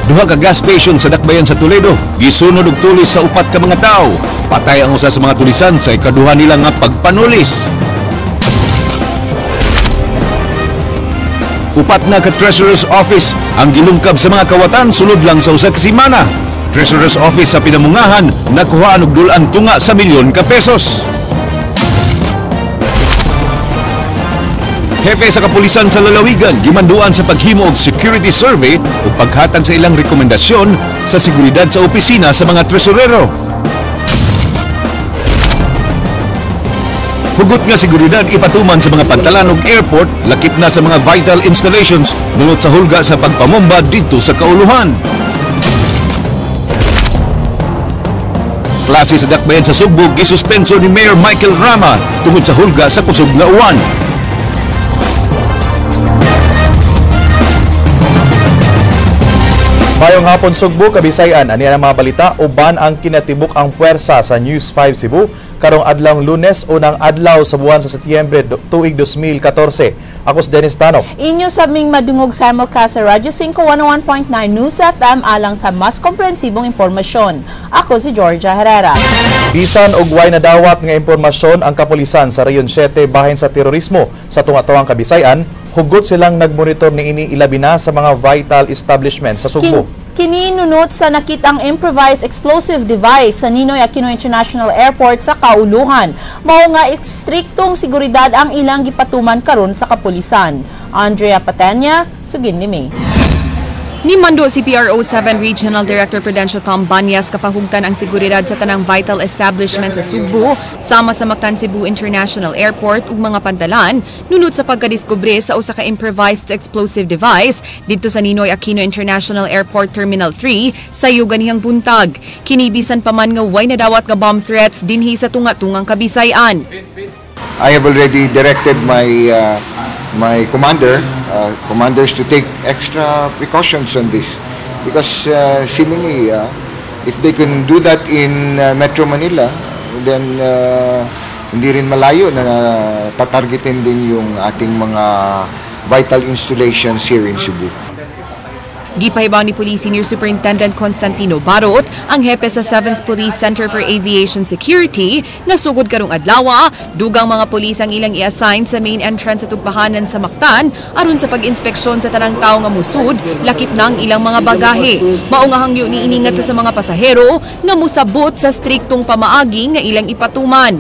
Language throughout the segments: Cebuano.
Duha ka gas station sa dakbayan sa Toledo, gisunod og tulis sa upat ka mga tawo. Patay ang usa sa mga tulisan sa ikaduha nila nga pagpanulis. Upat na ka Treasurer's Office ang gilungkab sa mga kawatan sulod lang sa usa ka semana. Treasurer's Office sa Pinamungahan nakuhaan og dul-an tunga sa milyon ka pesos. Hepe sa kapulisan sa lalawigan gimanduan sa paghimo og security survey ug paghatag sa ilang rekomendasyon sa seguridad sa opisina sa mga tresurero. Hugot nga seguridad ipatuman sa mga pantalan ug airport, lakip na sa mga vital installations nunot sa hulga sa pagpamomba didto sa kauluhan. Klase sa dakbayan sa Sugbo gisuspenso ni Mayor Michael Rama tungod sa hulga sa kusog nga uwan. Mayong hapon Sugbo, Kabisayan, ani ang mga balita uban ang kinatibuk ang puwersa sa News 5 Cebu karong adlawng Lunes, unang adlaw sa buwan sa Setyembre tuig 2014. Ako si Dennis Tano. Inyo sa ming madungog simulcast sa Radyo 5 101.9 News FM alang sa mas komprehensibong impormasyon. Ako si Georgia Herrera. Bisan og way nadawat nga impormasyon ang kapulisan sa Rayon 7 bahin sa terorismo sa tunga-tuang Kabisayan, hugot silang nagmonitor niini ilabi na sa mga vital establishment sa Sugbo. Kininunot sa nakitang improvised explosive device sa Ninoy Aquino International Airport sa Kauluhan. Mao nga estriktong seguridad ang ilang gipatuman karon sa kapulisan. Andrea Patenya, sugin ni May. Nimando si PRO 7 Regional Director Prudencio Tom Banyas kapahugtan ang seguridad sa tanang vital establishment sa Sugbo, sama sa Mactan Cebu International Airport ug mga pantalan, nunot sa pagkadiskubre sa usa ka improvised explosive device didto sa Ninoy Aquino International Airport Terminal 3 sa ganihang buntag. Kini bisan pa man nga way nadawat nga bomb threats dinhi sa tunga-tungang Kabisayan. I have already directed my commanders to take extra precautions on this because seemingly if they can do that in Metro Manila, then hindi rin malayo na tatargetin din yung ating mga vital installations here in Cebu. Gipahibaw ni Police Senior Superintendent Constantino Barot, ang hepe sa 7th Police Center for Aviation Security, nga sugod karong adlaw, dugang mga pulis ang ilang i-assign sa main entrance sa tugpahanan sa Mactan aron sa pag-inspeksyon sa tanang tawo nga musud, lakip na ang ilang mga bagahe. Mao nga hangyo niini ngadto sa mga pasahero nga musabot sa striktong pamaagi nga ilang ipatuman.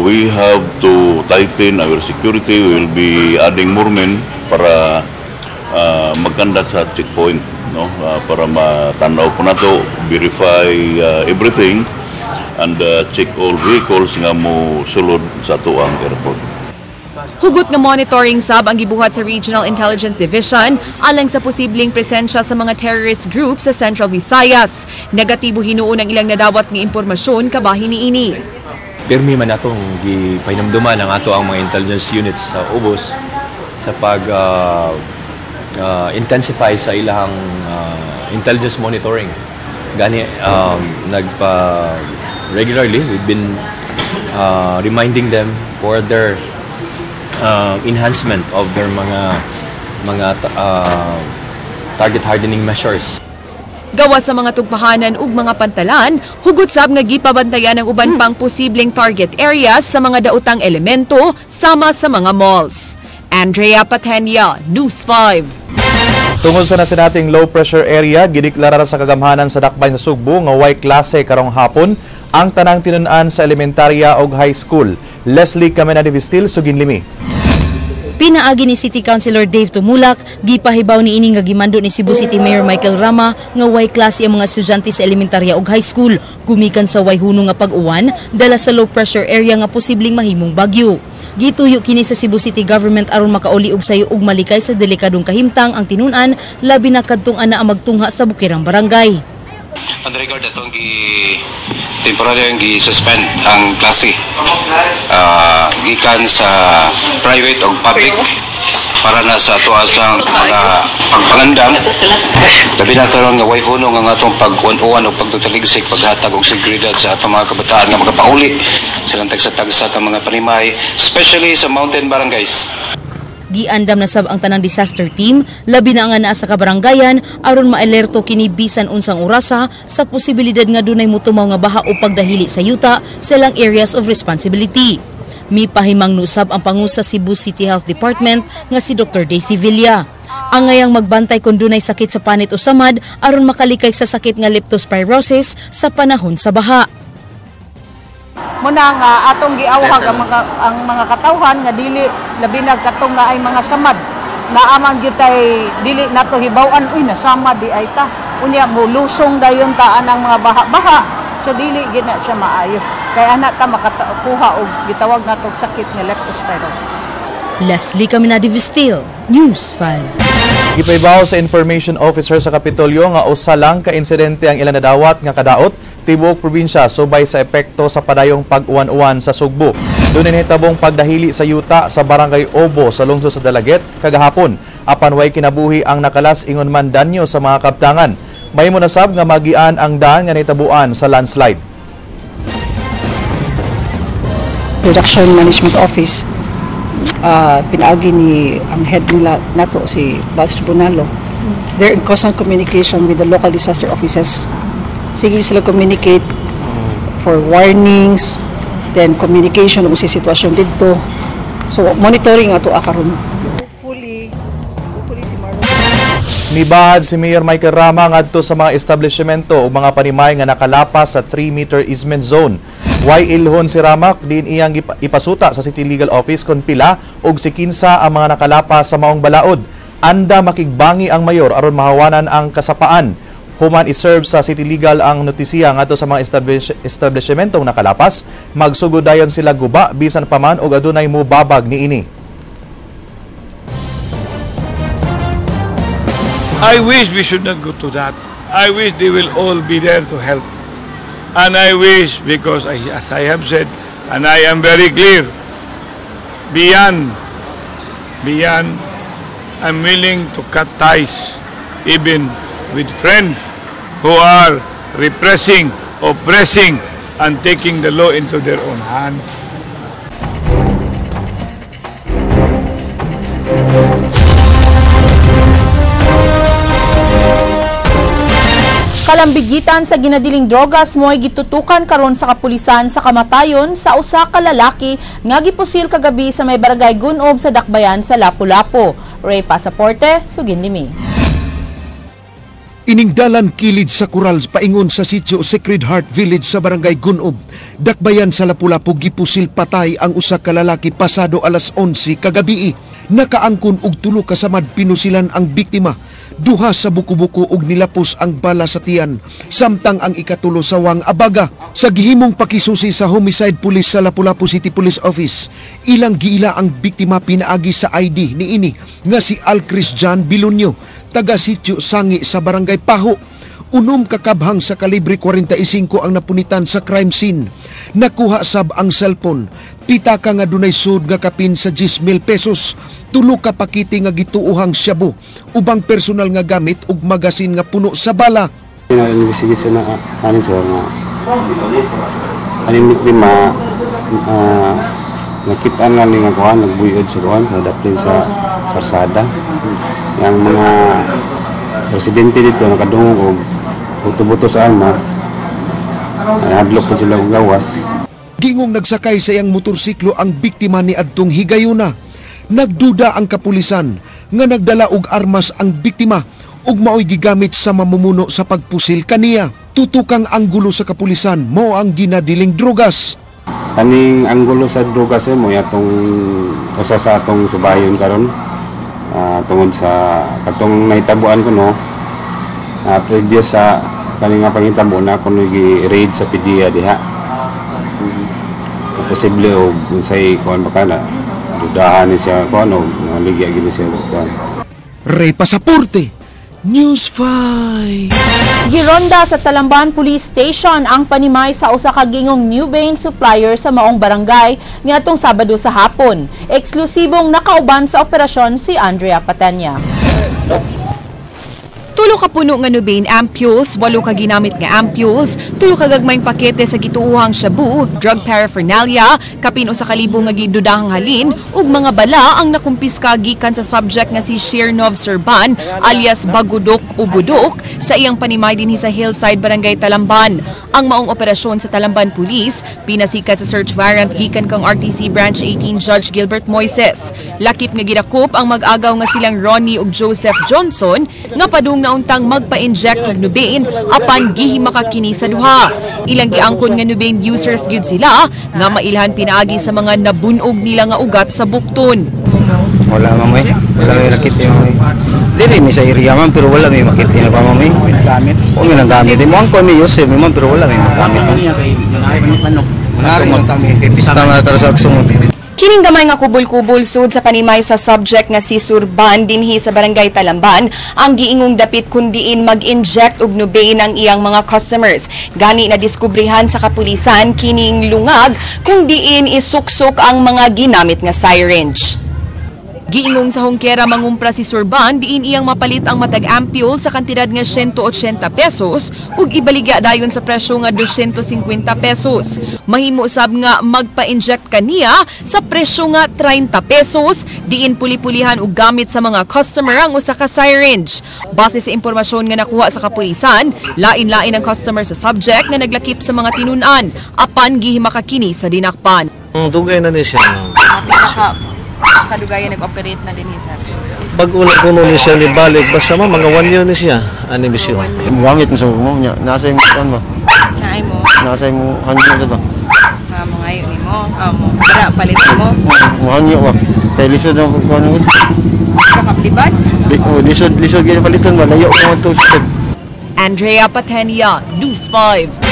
We have to tighten our security. We will be adding more men para mag-conduct sa checkpoint, no? Para matanaw po nato, verify everything and check all vehicles nga mo sulod sa atuang airport. Hugot nga monitoring sab ang gibuhat sa Regional Intelligence Division alang sa posibleng presensya sa mga terrorist groups sa Central Visayas. Negatibo hinuon ang ilang nadawat nga impormasyon kabahin niini. Pirmi man atong gipahinumduman ang ato ang mga intelligence units sa ubos sa pag intensify sa ilahang intelligence monitoring. Gani nagpa regularly we've been reminding them for their enhancement of their mga target hardening measures. Gawa sa mga tugpahanan ug mga pantalan, hugot sab nga gipabantayan ang uban pang posibleng target areas sa mga daotang elemento sama sa mga malls. Andrea Patenia, News 5. Tungod sa nasinating low pressure area, gideklara sa kagamhanan sa dakbayan sa Sugbo nga way klase karong hapon ang tanang tinun-an sa elementarya ug high school. Leslie Camena de Vistil, sugin limi. Pinaagi ni City Councilor Dave Tumulak, gipahibaw ni ini nga gimando ni Cebu City Mayor Michael Rama nga way klase ang mga estudyante sa elementarya ug high school gumikan sa way hunong nga pag-uwan dala sa low pressure area nga posibleng mahimong bagyo. Gituyo kini sa Cebu City Government aron makauli og sayo ug malikay sa delikadong kahimtang ang tinun-an, labi na kadtong ana ang magtungha sa bukirang barangay. On the record, atong gi temporary ang gi-suspend ang klase gikan sa private o public para na sa ato asang mga pagpangandam. Labi na karon nga way hunong ang atong pag-uwan-uwan o pagtutaligsik, paghatag og seguridad sa atong mga kabataan nga makapauli silang tagsa-tagsa ka mga panimay, especially sa mountain barangays. Giandam na sab ang tanang disaster team, labi na nga naa sa kabaranggayan aron maalerto kini bisan unsang orasa sa posibilidad nga dunay motumaw nga baha o pagdahili sa yuta sa ilang areas of responsibility. Mipahimangno sab ang pangusa Cebu City Health Department nga si Dr. Daisy Villa. Angayang magbantay kung dunay sakit sa panit o samad aron makalikay sa sakit nga leptospirosis sa panahon sa baha. Muna nga atong giawhag ang mga katawhan nga dili labi na katong naay mga samad. Naaman gyud tay dili nato hibaw-an, uy, nasamad di ay ta. Unya molusong dayon ta anang mga baha-baha. So dili gyud na siya maayo. Kay ana ta makakuha og gitawag nato og sakit nga leptospirosis. Leslie Caminadi Vistil, News 5. Gipahibaw sa Information Officer sa Kapitolyo nga usa lang ka insidente ang ilang nadawat nga kadaot tibuok probinsya subay sa epekto sa padayong pag-uwan-uwan sa Sugbo. Dunay nahitabong pagdahili sa yuta sa Barangay Obo sa lungsod sa Dalaguete kagahapon. Apan way kinabuhi ang nakalas, ingon man danyo sa mga kabtangan. Mahimo na sab nga magian ang daan nga nahitabuan sa landslide. Production Management Office, pinaagi ni ang head nila nato, si Bas Tribunalo. They're in constant communication with the local disaster offices. Sige sila communicate for warnings, then communication kung sa sitwasyon didto. So monitoring ato karon. Hopefully si Marlon. Nibahad si Mayor Michael Rama ngadto sa mga establishmento o mga panimay nga nakalapas sa 3-meter easement zone. Way ilhon si Rama diin iyang ipasuta sa City Legal Office kon pila og si kinsa ang mga nakalapas sa maong balaod. Anda makigbangi ang mayor aron mahawanan ang kasapaan. Human iserve sa City Legal ang notisiya ngadto sa mga establishmentong nakalapas, magsugod dayon sila guba bisan pa man og adunay mobabag niini. I wish we should not go to that. I wish they will all be there to help. And I wish, because as I have said, and I am very clear, beyond, I'm willing to cut ties even with friends who are repressing, oppressing, and taking the law into their own hands. Kalambigitan sa ginadiling drogas mo'y gitutukan karon sa kapulisan sa kamatayon sa usa ka lalaki nga gipusil kagabi sa may barangay Gunob sa Dakbayan sa Lapu-Lapu. Ray Pasaporte, sugin limi. Iningdalan kilid sa kural paingon sa sitio Sacred Heart Village sa barangay Gunob, Dakbayan sa Lapu-Lapu, gipusil patay ang usa ka lalaki pasado alas 11 kagabi. Nakaangkon og tulo ka samad pinusilan ang biktima. Duha sa buko-buko og nilapos ang bala sa tiyan, samtang ang ikatulo sa wang abaga. Sa gihimong pakisusi sa Homicide Police sa Lapu-Lapu City Police Office, ilang giila ang biktima pinaagi sa ID niini nga si Alcris John Bilunyo, taga sitio Sangi sa barangay Paho. Unom kakabhang sa kalibre 45 ang napunitan sa crime scene. Nakuha sab ang cellphone. Pitaka nga dunay sud nga kapin sa 10,000 pesos. Tulo ka pakiti nga gituohang shabu, ubang personal nga gamit ug magasin nga puno sa bala. Investigation na ani sir nga aning biktima nakita nga ni nga kuan nagbuyod sa kuan sa daplin sa karsada. Yang mga residente dito nakadungog og buto-buto sa armas, nahadlok po sila og gawas. Gingong nagsakay sa iyang motorsiklo ang biktima ni adtong higayuna. Nagduda ang kapulisan nga nagdala og armas ang biktima ug maoy gigamit sa mamumuno sa pagpusil kaniya. Tutukang anggulo sa kapulisan mao ang ginadiling drogas. Kaning anggulo sa drogas mo atong usa sa atong subayon karon. Tungod sa katong nahitabuan ko no, previous sa kaning nga pangitabo na ako nag-raid sa PDEA diha. Posible og unsay kuan baka na dudahan ni siya kuan og naligya gid siya kuan. Ray Pasaporte, News 5. Gironda sa Talamban Police Station ang panimay sa usa ka gingong New Bain supplier sa maong barangay niadtong Sabado sa hapon. Eksklusibong nakauban sa operasyon si Andrea Patanya. Tulo ka puno nga Nubain ampules, 8 ka ginamit nga ampules, 3 ka gagmayng pakete sa gituohang shabu, drug paraphernalia, kapin 1,000 nga gidudahang halin ug mga bala ang nakumpiska gikan sa subject nga si Shirnov Serban alias Bagudok o Budok sa iyang panimay dinhi sa Hillside, Barangay Talamban. Ang maong operasyon sa Talamban Police pinasikat sa search warrant gikan kang RTC Branch 18 Judge Gilbert Moises. Lakip nga gidakop ang mag-agaw nga silang Ronnie ug Joseph Johnson nga padung nauntang magpa-inject og Nubain apan gihimaka kini sa duha. Ilang giangkon nga Nubain users gyud sila nga mailhan pinaagi sa mga nabunog nila nga ugat sa bukton. Wala ma'am eh. Wala may rakit eh ma'am eh. Dili mi sa area ma'am pero wala may makit eh ma'am eh. Gamit? O may nagamit eh. Muang ko may use eh ma'am pero wala may magamit. Nari kami kay pista na tara sa agsungod. Kining gamay nga kubol-kubol sud sa panimay sa subject nga si Surban dinhi sa Barangay Talamban ang giingong dapit kundiin mag-inject og Nubain ang iyang mga customers. Gani na diskubrihan sa kapulisan kining lungag kung diin isuksok ang mga ginamit nga syringe. Giingong sa hongkera mangumpra si Surban diin iyang mapalit ang matag ampule sa kantidad nga 180 pesos ug ibaligya dayon sa presyo nga 250 pesos. Mahimo sab nga magpa-inject kaniya sa presyo nga 30 pesos diin puli-pulihan og gamit sa mga customer ang usa ka syringe. Base sa impormasyon nga nakuha sa kapulisan, lain-lain ang customer sa subject nga naglakip sa mga tinun-an apan gihimaka kini sa dinakpan. Dugay na ni siya. Kadugayan nag-operate na din sir. Bago na kuno ni siya ni balik basta ma mga 1 year ni siya ani misyon. Gamit mo sa mo nya nasa imo kan ba? Naay mo. Nasa imo hangyo sa ba? Nga mo ngayon nimo. Amo. Para palit mo. Mo hangyo ba? Kay lisod ang kuan mo. Kakaplibad? Lisod lisod gyud paliton ba layo ko to. Andrea Patenia, News 5.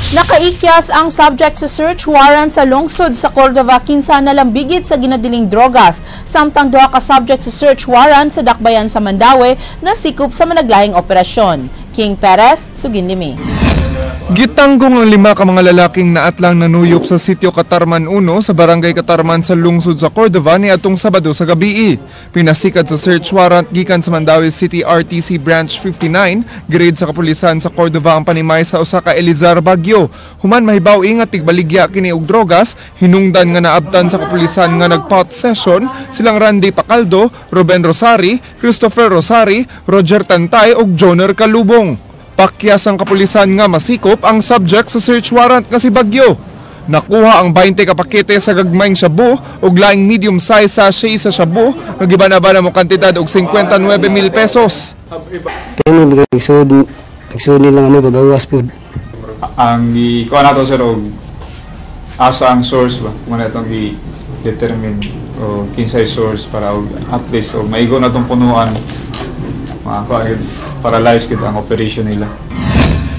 Nakaikyas ang subject sa search warrant sa lungsod sa Cordova kinsa nalambigit sa ginadiling drogas. Samtang duha ka subject sa search warrant sa Dakbayan sa Mandaue nasikop sa managlahing operasyon. King Perez, Suginlimi. Gitanggong ang 5 ka mga lalaking naatlang nanuyop sa sitio Katarman 1 sa Barangay Katarman sa lungsod sa Cordova ni atong Sabado sa gabii. Pinasikat sa search warrant gikan sa Mandaue City RTC Branch 59, grade sa kapulisan sa Cordova ang panimay sa usa ka Elizar Bagyo. Human mahibaw nga tigbaligya kini og drogas, hinungdan nga naabtan sa kapulisan nga nagpot session silang Randy Pacaldo, Ruben Rosari, Christopher Rosari, Roger Tantay ug Joner Kalubong. Pakyas ang kapulisan nga masikop ang subject sa search warrant nga si Bagyo. Nakuha ang 20 ka pakete sa gagmayng shabu ug laing medium size sachet sa shabu nga gibanabana mo kantidad og 59,000 pesos. Kaya nagsuod nila nga may bagawas po. Ang gikuha nato sir og asa ang source ba kung ano itong i-determine o kinsay source para og at least og maigo na itong punuan makakuha paralyze kita ang operation nila.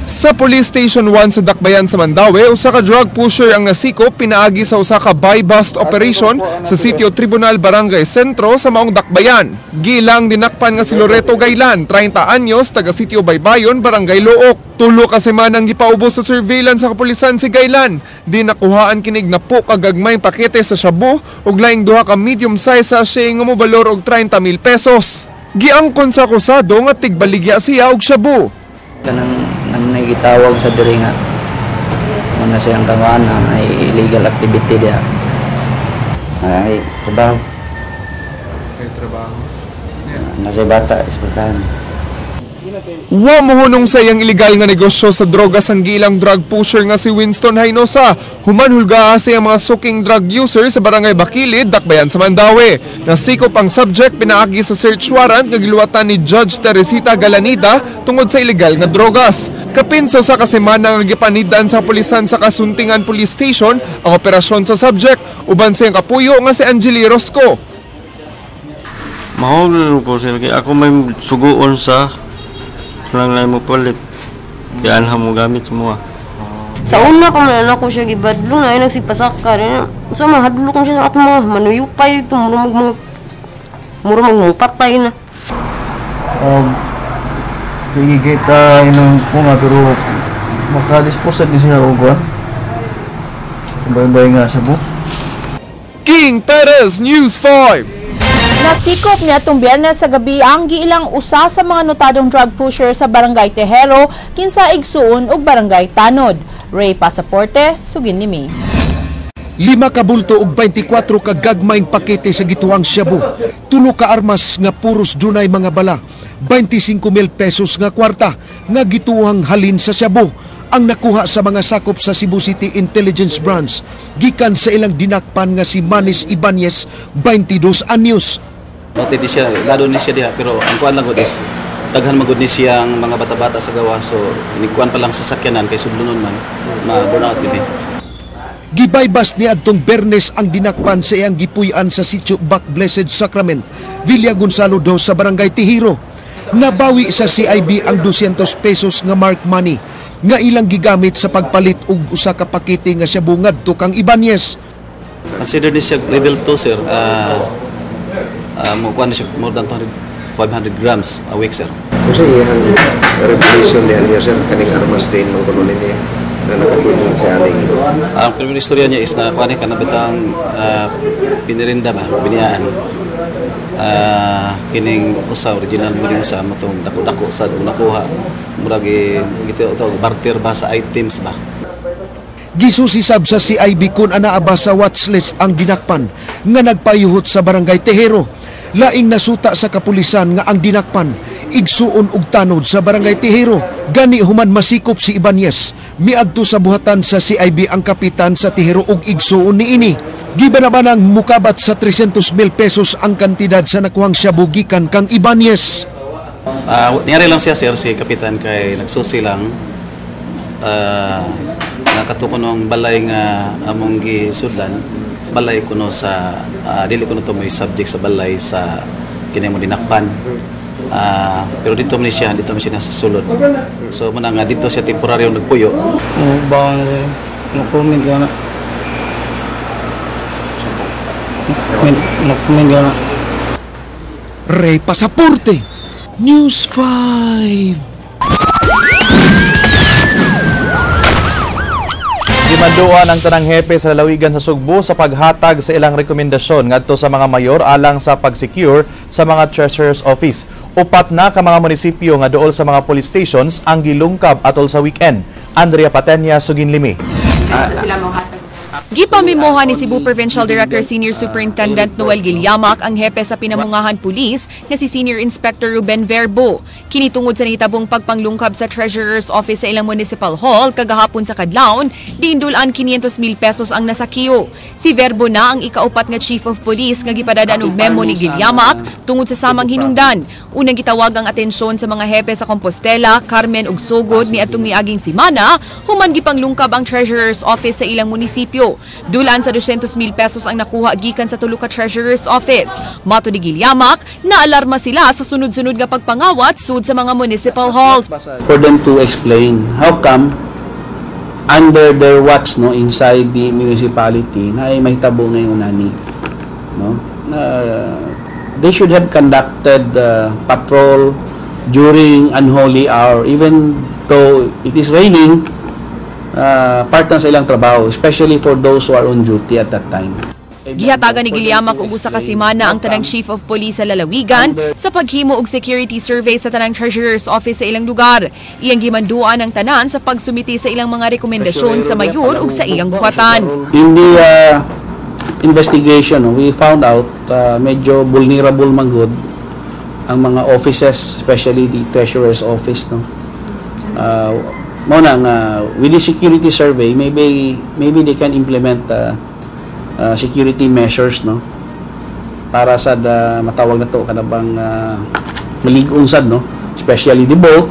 Sa Police Station 1 sa Dakbayan sa Mandaue, usa ka drug pusher ang nasikop pinaagi sa usa ka buy-bust operation sa Sitio Tribunal Barangay Sentro sa maong Dakbayan. Gilang dinakpan nga si Loreto Gailan, 30 anyos, taga Sitio Baybayon, Barangay Looc. Tulo ka semana ang gipaubos sa surveillance sa kapulisan si Gailan. Di nakuhaan kinig na po kagagmayng pakete sa shabu ug laing duha ka medium size sachet nga mobalor og 30,000 pesos. Giangkon sa akusado nga tigbaligya siya og shabu. Kanang nagitawag sa diri nga muna siyang kawana ay illegal activity diha. Ay, trabaho. Ay, trabaho. Nasa bata, eskwelahan. Wa mohunong sa iyang ilegal nga negosyo sa drogas ang gilang drug pusher nga si Winston Hainosa. Humanhulga sa iyang mga suking drug user sa Barangay Bakilid, Dakbayan sa Mandaue. Nasikop ang subject pinaagi sa search warrant nga giluwatan ni Judge Teresita Galanida tungod sa ilegal nga drogas. Kapin sa usa ka semana nga gipanidan sa pulisan sa Kasuntingan Police Station ang operasyon sa subject uban sa iyang kapuyo nga si Angeli Rosco. Mahulog ko sir kay ako may suguon sa lang lang mo palit. Kaya anha mo gamit semua. Sa una ko man ako siya gibadlo na ay nagsipasaka rin. So mahadlo ko siya sa atong mga manuyupay ito mura magmupatay na. Kita inong bunga pero makadispose din siya og kuan. Bay-bay nga sa bu. King Perez, News 5. Nasikop niadtong Biyernes sa gabi ang giilang usa sa mga notadong drug pusher sa Barangay Tejero kinsa igsuon og Barangay Tanod. Ray Pasaporte, sugin nimi. 5 ka bulto og 24 ka gagmayng pakete sa gituang shabu, 3 ka armas nga puros dunay mga bala, 25,000 pesos nga kwarta nga gituang halin sa shabu ang nakuha sa mga sakop sa Cebu City Intelligence Branch gikan sa ilang dinakpan nga si Manis Ibanez, 22 anyos. Noted di siya, lalo ni siya diha, pero ang kuan lang gud is daghan magud ni siyang mga bata-bata sa gawa, so inikuan pa lang sa sakyanan kay sudlonon man ma-burn out gid. Gibaybas ni adtong Bernes ang dinakpan sa iyang gipuy-an sa sitio Back Blessed Sacrament, Villa Gonzalo II sa Barangay Tejero. Nabawi sa CIB ang 200 pesos nga mark money nga ilang gigamit sa pagpalit og usa ka pakete nga shabu ngadto kang Ibanez. Consider ni siya level 2, sir. Mo kuan siya more than 500 grams a week, sir. Unsa iyang revelation niya, sir, kaning armas din man kuno niya na nakatulong sa aning? Ang primary istorya niya is na kuan ka na bitang pinirinda ba, biniyaan. Kining usa original mo din usa matong dako-dako sa nakuha. Murag gito to barter ba sa items ba. Gisusisab sa CIB kun anaa ba sa watchlist ang dinakpan nga nagpayuhot sa Barangay Tejero. Laing nasuta sa kapulisan nga ang dinakpan igsuon og tanod sa Barangay Tejero. Gani human masikop si Ibanez, miadto sa buhatan sa CIB ang kapitan sa Tejero og igsuon niini. Gibanabanang mukabat sa 300,000 pesos ang kantidad sa nakuhang shabu gikan kang Ibanez. Niyari lang siya, sir, si kapitan kay nagsusi lang. Nakatuko ng balay nga among gisudlan, balay kuno sa dili kuno to may subject sa balay sa kini mo dinakpan. Pero dito man siya, dito man siya nasa sulod. So muna nga dito siya temporaryo nagpuyo. Bawang na sir. No-comment ka na. No-comment ka na. Ray Pasaporte, News 5. Gimanduan ang tanang hepe sa lalawigan sa Sugbo sa paghatag sa ilang rekomendasyon ngadto sa mga mayor alang sa pag-secure sa mga treasurer's office. 4 na ka mga munisipyo nga duol sa mga police stations ang gilungkab atol sa weekend. Andrea Patenya, Suginlimi. Gipamimoha ni Cebu Provincial Director Senior Superintendent Noel Gilyamak ang hepe sa Pinamungahan Police na si Senior Inspector Ruben Verbo. Kini tungod sa nahitabong pagpanglungkab sa Treasurer's Office sa ilang Municipal Hall kagahapon sa Kadlaon, diindulan 500,000 pesos ang nasakiyo. Si Verbo na ang ikaupat nga Chief of Police nga gipadadaan og memo ni Gilyamak tungod sa samang hinungdan. Unang gitawag ang atensyon sa mga hepe sa Compostela, Carmen ug Sogod niadtong niaging semana, human gipanglungkab ang Treasurer's Office sa ilang munisipyo. Dulaan sa 200,000 pesos ang nakuha gikan sa tulo ka Treasurer's Office. Mato ni Gilyamak, naalarma sila sa sunod-sunod nga pagpangawat sud sa mga municipal halls. For them to explain how come under their watch, no, inside the municipality na ay mahitabo ngayon nani, no? They should have conducted patrol during unholy hour, even though it is raining. Part ng sa ilang trabaho, especially for those who are on duty at that time. Gihatagan ni Gilyamak og usa ka semana ang tanang Chief of Police sa lalawigan sa paghimo og security survey sa tanang Treasurer's Office sa ilang lugar. Iyang gimanduan ang tanan sa pagsumiti sa ilang mga rekomendasyon sa mayor ug sa iyang buhatan. In the investigation, we found out medyo vulnerable man gud ang mga offices, especially the Treasurer's Office, no. Mao na nga with the security survey, maybe they can implement security measures, no, para sa matawag na to kanabang malig-on sad, no, especially the boat.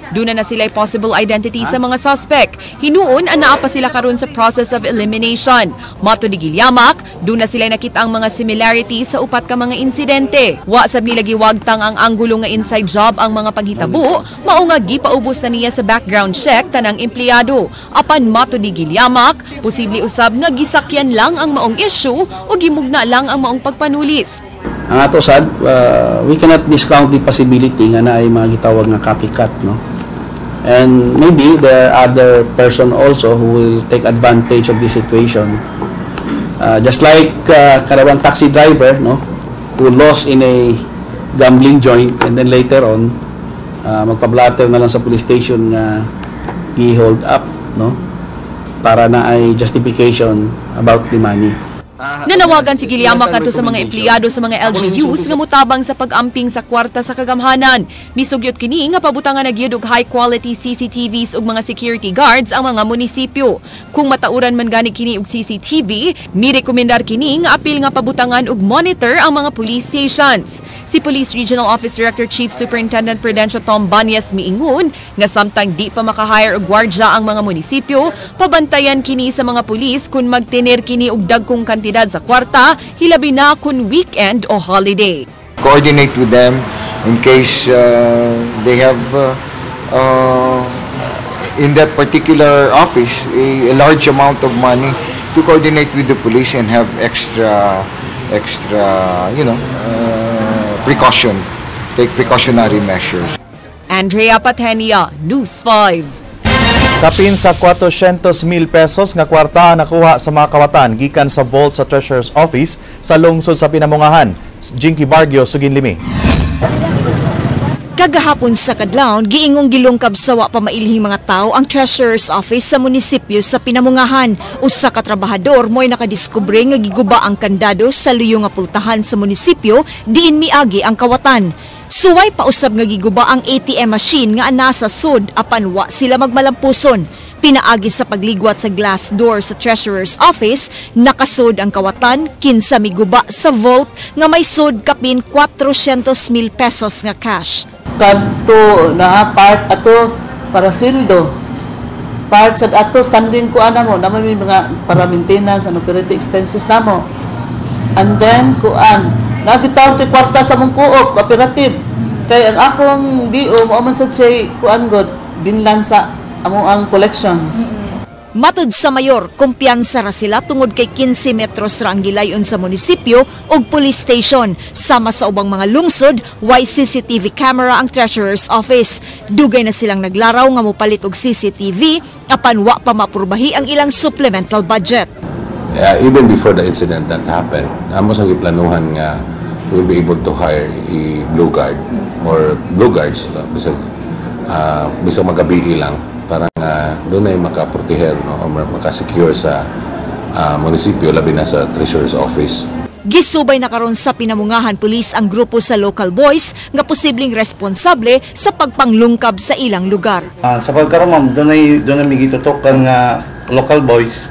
Duna na sila'y possible identity sa mga suspect. Hinuon ang naa pa sila karon sa process of elimination. Mato ni Gilyamak, duna sila'y nakita ang mga similarities sa upat ka mga insidente. Wa sab nila giwagtang ang anggulo nga inside job ang mga panghitabo, mao nga gipaubos na niya sa background check tanang empleyado. Apan mato ni Gilyamak, posible usab nga gisakyan lang ang maong issue o gimugna lang ang maong pagpanulis. Ang ato sad, we cannot discount the possibility nga naay mga gitawag nga copycat, no? And maybe there are other person also who will take advantage of this situation. Just like karabang taxi driver, no? Who lost in a gambling joint and then later on magpa-blatter na lang sa police station nga gi-hold up, no, para na ay justification about the money. Nanawagan si Guillama kadto sa mga empleyado sa mga LGUs nga mutabang sa pag-amping sa kwarta sa kagamhanan. Misugyot kini nga pabutangan na gyud og high quality CCTVs ug mga security guards ang mga munisipyo. Kung matauran man gani kini og CCTV, mirekomendar kini nga apil nga pabutangan og monitor ang mga police stations. Si Police Regional Office Director Chief Superintendent Prudencio Tom Banyas miingon nga samtang di pa makahire og gwardya ang mga munisipyo, pabantayan kini sa mga pulis kung magtener kini og dagkong kantidad sa kwarta, hilabi na kung weekend o holiday. Coordinate with them in case they have in that particular office a large amount of money, to coordinate with the police and have extra precaution, take precautionary measures. Andrea Patenia, News 5. Kapin sa 400 mil pesos nga kwarta ang nakuha sa mga kawatan gikan sa vault sa Treasurer's Office sa lungsod sa Pinamungahan. Jinky Bargio, Suginlimi. Kagahapon sa kadlawon, giingong gilungkab sa wa pa mailhing mga tao ang Treasurer's Office sa munisipyo sa Pinamungahan. Usa ka trabahador mo'y nakadiskubre nga giguba ang kandado sa luyo nga pultahan sa munisipyo diin miagi ang kawatan. Suway pa usab nga giguba ang ATM machine nga nasa sud apan wa sila magmalampuson. Pinaagi sa pagligwat sa glass door sa Treasurer's Office, nakasud ang kawatan kinsa miguba sa vault nga may sud kapin 400 mil pesos nga cash. Kadto na part ato para sweldo, part sad ato standing ko ana mo naman may mga para maintenance and operating expenses namo, and then kuan nakita ti kwarta sa mong co-op cooperative kay ang akong DO mo man sad siya kuan god binlan sa among ang collections. Matud sa mayor, kumpiyansa ra sila tungod kay 15 metros ra ang gilayon sa munisipyo ug police station. Sama sa ubang mga lungsod, way CCTV camera ang Treasurer's Office. Dugay na silang naglaraw nga mopalit og CCTV apan wa pa maaprubahi ang ilang supplemental budget. Even before the incident that happened, amo sa giplanuhan nga we'll be able to hire a blue guard or blue guards, no? Bisag magabii lang para nga doon ay makaproteher, no, o makasecure sa munisipyo, labi na sa Treasurer's Office. Gisubay na karon sa Pinamungahan Police ang grupo sa local boys nga posibleng responsable sa pagpanglungkab sa ilang lugar. Sa pagkaroon, ma'am, doon ay may gitutukan nga local boys.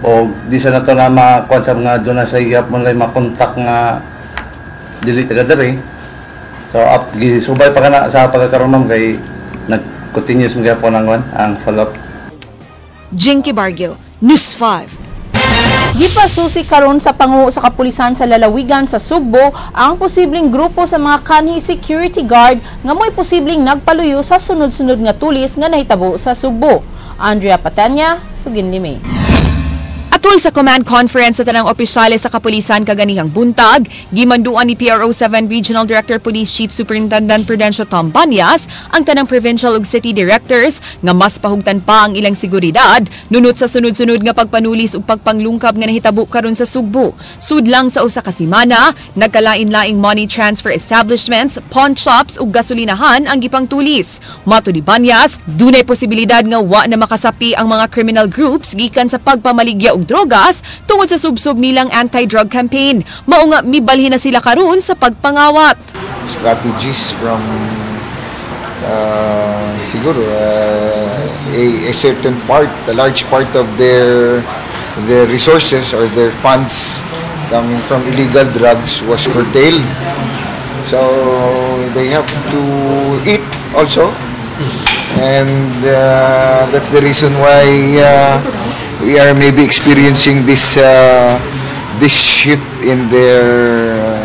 O di sa nato na makuan sa mga doon na sa iyap mo lang makontak nga dili taga diri. So up gisubay pa kana sa pagkakaroon, ma'am, kay nag-continuous mo gyapon ang follow up. Jinky Bargio, News 5. Gipasusi karon sa pangu sa kapulisan sa lalawigan sa Sugbo ang posibleng grupo sa mga kanhi security guard nga mo'y posibleng nagpaluyo sa sunod-sunod nga tulis nga nahitabo sa Sugbo. Andrea Patanya, Suginlimi. Atol sa command conference sa tanang opisyales sa kapulisan kaganihang buntag, gimanduan ni PRO 7 Regional Director Police Chief Superintendent Prudencio Tom Banyas ang tanang provincial ug city directors nga mas pahugtan pa ang ilang seguridad nunot sa sunod-sunod nga pagpanulis ug pagpanglungkab nga nahitabo karon sa Sugbo. Sudlang sa usa ka semana, nagkalain-laing money transfer establishments, pawn shops ug gasolinahan ang gipangtulis. Matud ni Banyas, dunay posibilidad nga wa na makasapi ang mga criminal groups gikan sa pagpamaligya og drogas tungod sa subsob nilang anti-drug campaign. Mao nga mibalhin na sila karon sa pagpangawat. Strategies from siguro a certain part, a large part of their resources or their funds coming from illegal drugs was curtailed. So they have to eat also. And that's the reason why we are maybe experiencing this shift in their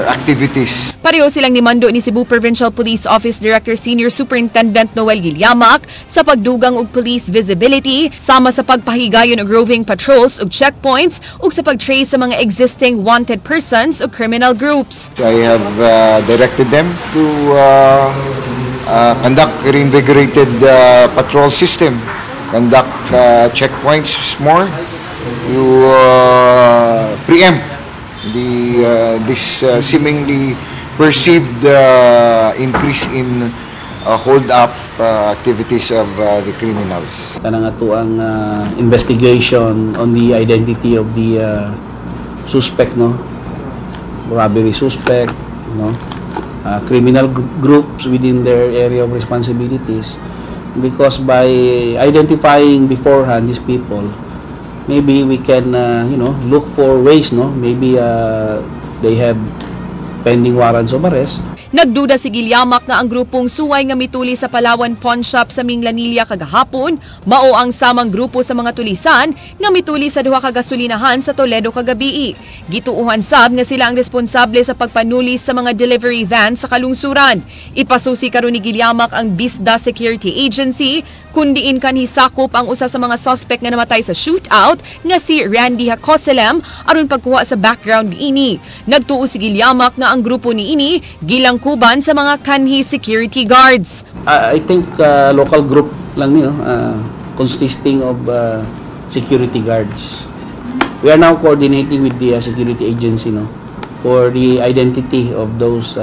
activities. Pareho silang nimando ni Cebu Provincial Police Office Director Senior Superintendent Noel Gilliamac sa pagdugang og police visibility sama sa pagpahigayon og roving patrols ug checkpoints ug sa pag-trace sa mga existing wanted persons ug criminal groups. I have directed them to conduct reinvigorated patrol system, conduct checkpoints more, to preempt the this seemingly perceived increase in hold up activities of the criminals. Kanang ato ang investigation on the identity of the suspect, no, robbery suspect, no, criminal groups within their area of responsibilities, because by identifying beforehand these people, maybe we can look for ways, no, maybe they have pending warrants of arrest. Nagduda si Gilyamak nga ang grupong suway nga mituli sa Palawan Pawn Shop sa Minglanilla kagahapon, mao ang samang grupo sa mga tulisan nga mituli sa duha ka gasolinahan sa Toledo kagabii. Gituuhan sab nga sila ang responsable sa pagpanulis sa mga delivery van sa kalungsuran. Ipasusi karon ni Gilyamak ang Bisda Security Agency kun diin kanhi sakop ang usa sa mga suspect nga namatay sa shootout nga si Randy Jacoselem aron pagkuha sa background niini. Nagtuo si Gilyamak nga ang grupo niini gilangkuban sa mga kanhi security guards. I think local group lang ni, no, consisting of security guards. We are now coordinating with the security agency, no, for the identity of those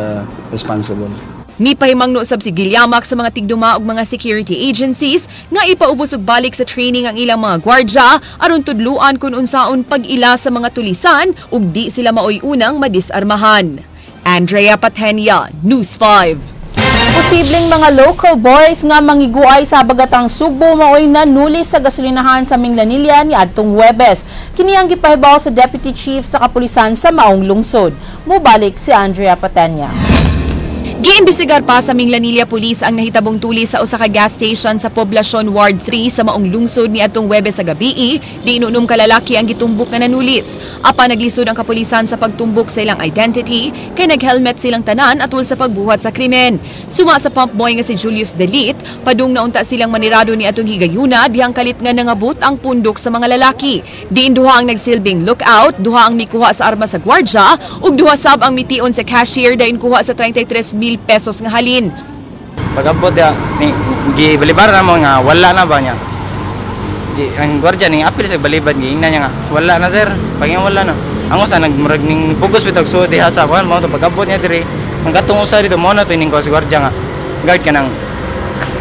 responsible. Nipahimangno sab si Gilyamak sa mga tigduma ug mga security agencies nga ipaubos og balik sa training ang ilang mga gwardya aron tudluan kun unsaon pag-ila sa mga tulisan ug di sila maoy unang madisarmahan. Andrea Patenia, News 5. Posibleng mga local boys nga mangiguay sa Bagatang Sugbo maoy nanuli sa gasolinahan sa Minglanilla ni adtong Huwebes. Kini ang gipahibaw sa Deputy Chief sa kapulisan sa maong lungsod. Mubalik si Andrea Patenia. Giimbestigar pa sa Minglanilla Police ang nahitabong tuli sa usa ka gas station sa Poblacion Ward 3 sa maong lungsod ni adtong Huwebes sa gabii. Di inunom ka lalaki ang gitumbok nga nanulis. Apan naglisod ang kapulisan sa pagtumbok sa ilang identity kay naghelmet silang tanan atul sa pagbuhat sa krimen. Suma sa pump boy nga si Julius Delit, padung naunta silang manirado ni atong higayuna dihang kalit nga nangabot ang pundok sa mga lalaki. Diin duha ang nagsilbing lookout, duha ang mikuha sa armas sa gwardya ug duha sab ang mtion sa cashier dayon kuha sa 33,000 pesos nga halin. Pagabot ya ni gibalibar na mo nga wala na ba niya. Ang gwardiya ning apil sa balibad giingnan niya nga wala na sir. Pag wala na. Ang usa nagmurag ning pugos bitag suod diha sa kuan mao to pagabot niya diri. Ang katong usa dito mo na to ning ko sa gwardiya nga guard kanang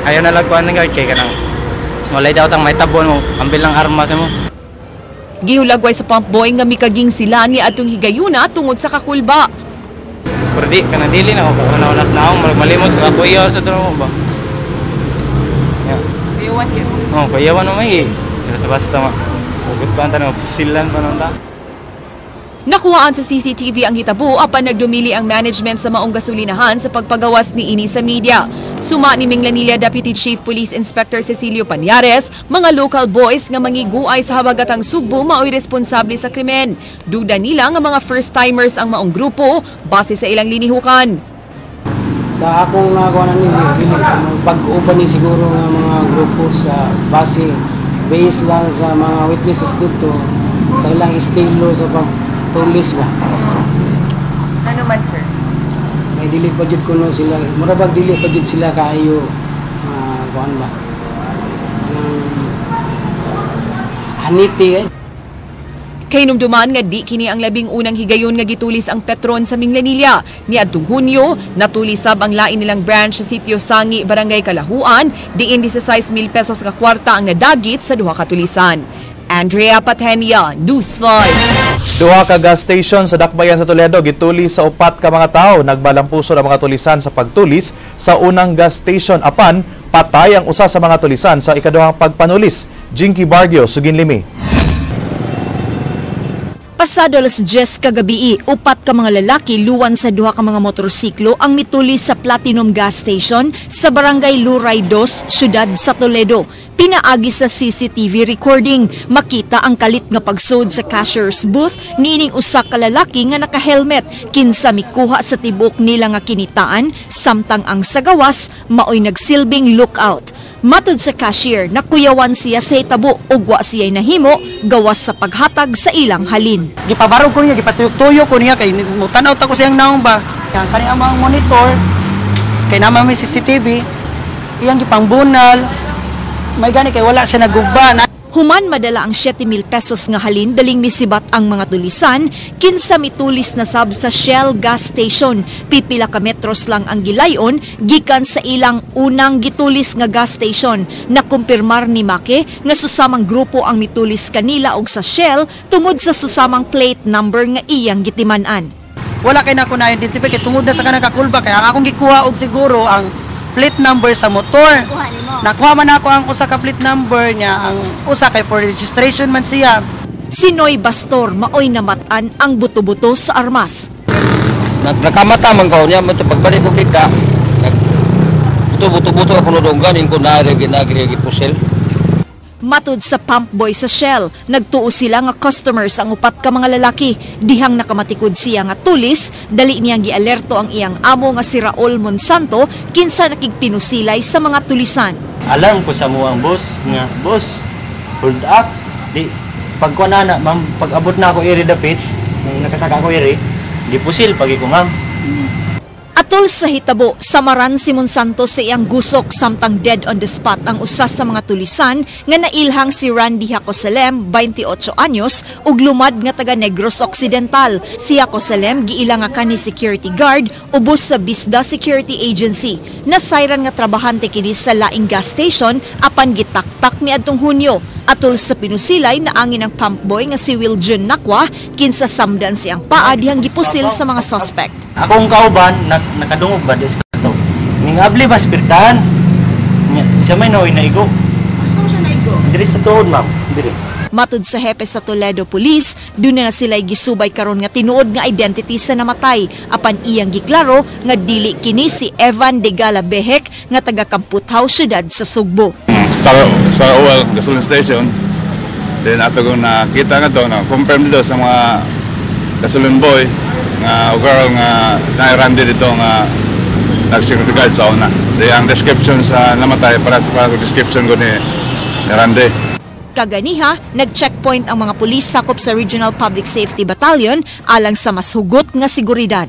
ayaw na lang kuan ng guard kay kanang walay daw tang may tabon mo ambil lang armas mo. Gihulagway sa pump boy nga mikaging sila ni atong higayuna tungod sa kakulba. Pero di, kanang dili na ako, na na ako, malimot sa kuya sa tulong mo ba? Yeah. Kuyawan kayo? Oo, kuyawan mo may eh. Sila sa basta ma. Ugot pa ang tanong, pusilan pa nung ta. Nakuhaan sa CCTV ang hitabo apan nagdumili ang management sa maong gasolinahan sa pagpagawas ni ini sa media. Suma ni Minglanilla Deputy Chief Police Inspector Cecilio Panyares, mga local boys nga mangiguay sa habagatang Sugbo maoy responsable sa krimen. Duda nila nga mga first-timers ang maong grupo base sa ilang linihukan. Sa akong nagawa na nila, bag-o pa ni siguro nga mga grupo sa base based lang sa mga witnesses dito sa ilang estilo sa pagtulis ba. Ano man sir? May dili pa jud kuno sila, mura bag dili pa jud sila kaayo kuan ba. Haniti eh. Kahinumduman nga di kini ang labing unang higayon nga gitulis ang Petron sa Minglanilla. Niadtong Hunyo, natulis sab ang lain nilang branch sa sitio Sangi, Barangay Kalahuan, diin 16,000 pesos nga kwarta ang nadagit sa duha ka tulisan. Andrea Patenia, News 5. Duha ka gas station sa Dakbayan sa Toledo gitulis sa upat ka mga tawo. Nagbalampuso ang mga tulisan sa pagtulis sa unang gas station apan patay ang usa sa mga tulisan sa ikaduhang pagpanulis. Jinky Bargio, Suginlimi. Pasado alas 10 kagabi, upat ka mga lalaki luwan sa duha ka mga motorsiklo ang mituli sa Platinum Gas Station sa Barangay Luray 2, Siyudad sa Toledo. Pinaagi sa CCTV recording, makita ang kalit nga pagsod sa cashier's booth niining usa ka lalaki nga naka-helmet kinsa mikuha sa tibok nila nga kinitaan samtang ang sagawas maoy nagsilbing lookout. Matud sa cashier, nakuyawan siya sa hitabo ug wa siya'y nahimo gawas sa paghatag sa ilang halin. Gipabarog ko niya, gipatuyok-tuyok ko niya kay tan-aw ta ko siyang naong ba. Ang kani ang mga monitor kay naman may CCTV, iyang gipangbunal. May gani kay wala siya nagugba. Human madala ang 7,000 pesos nga halin, daling misibat ang mga tulisan, kinsa mitulis na sab sa Shell gas station. Pipila ka metros lang ang gilayon gikan sa ilang unang gitulis nga gas station. Nakumpirmar ni Make nga susamang grupo ang mitulis kanila og sa Shell tungod sa susamang plate number nga iyang gitiman-an. Wala kay nako na-identify kay tungod na sa kanang kakulba kaya ang akong gikuha og siguro ang plate number sa motor. Nakuha man ako ang usa ka plate number niya, ang usa kay for registration man siya. Si Noy Bastor maoy namatan ang buto-buto sa armas. Nakamata man ko niya mo pagbalik ko kita. Buto-buto ako no donggan ko na ginagri pusil. Matud sa pump boy sa Shell, nagtuo sila nga customers ang upat ka mga lalaki. Dihang nakamatikod siya nga tulis, dali niyang gialerto ang iyang amo nga si Raul Monsanto, kinsa nakigpinusilay sa mga tulisan. Alarm ko sa muang boss nga, boss, hold up. Di pagkuha na na, ma'am, pag abot na ako iri dapit, nakasaka ako iri, di pusil pagi ko, ma'am. Atol sa hitabo, samaran si Monsanto sa iyang gusok samtang dead on the spot ang usa sa mga tulisan nga nailhang si Randy Jacosalem, 28 anyos, ug lumad nga taga Negros Occidental. Si Jacosalem giila nga kani security guard ubos sa Bisda Security Agency. Nasayran nga trabahante kini sa laing gas station apan gitaktak ni adtong Hunyo. Atol sa pinusilay naangin ang pump boy nga si Wiljon Nakwa kinsa samdan siyang paa dihang gipusil sa mga suspect. Akong kauban nakadungog ba dis kato. Ning abli ba spirtahan? Siya may naoy naigo. Asa siya naigo? Diri sa tuod, ma'am. Diri. Matud sa hepe sa Toledo Police, duna na sila'y gisubay karon nga tinuod nga identity sa namatay apan iyang giklaro nga dili kini si Evan de Gala Behek nga taga Kamputhaw, siyudad sa Sugbo. Star Oil gasoline station. Then ato kong nakita nga to, na confirm dito sa mga gasoline boy nga girl nga nairandi dito nga nag-security guard sa una. Di ang description sa namatay para sa description ko ni Randy. Kaganiha, nag-checkpoint ang mga pulis sakop sa Regional Public Safety Battalion alang sa mas hugot nga seguridad.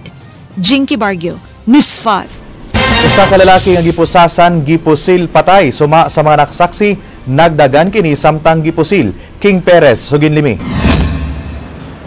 Jinky Bargio, News 5. Usa ka lalaki nga gipusasan, gipusil patay. Suma sa mga nakasaksi, nagdagan kini samtang gipusil. King Perez, Suginlimi.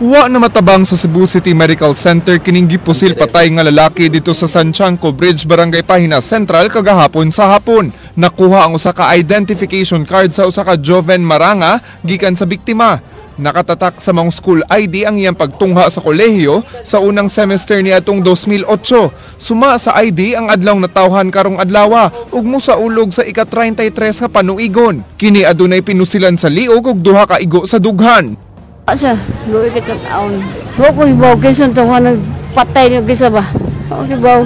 Wa na matabang sa Cebu City Medical Center kining gipusil patay nga lalaki dito sa San Chanco Bridge, Barangay Pahina Central kagahapon sa hapon. Nakuha ang usa ka identification card sa usa ka Joven Maranga gikan sa biktima. Nakatatak sa mga school ID ang iyang pagtungha sa kolehiyo sa unang semester ni atong 2008. Suma sa ID ang adlaw natawhan karong adlawa ug musaulog sa ika-33 nga panuigon. Kini adunay pinusilan sa liog ug duha ka igo sa dughan. Asa, gawin ka taon. Huwag ko ibaw, kaysa taon nagpatay niyo kaysa ba? Huwag ibaw.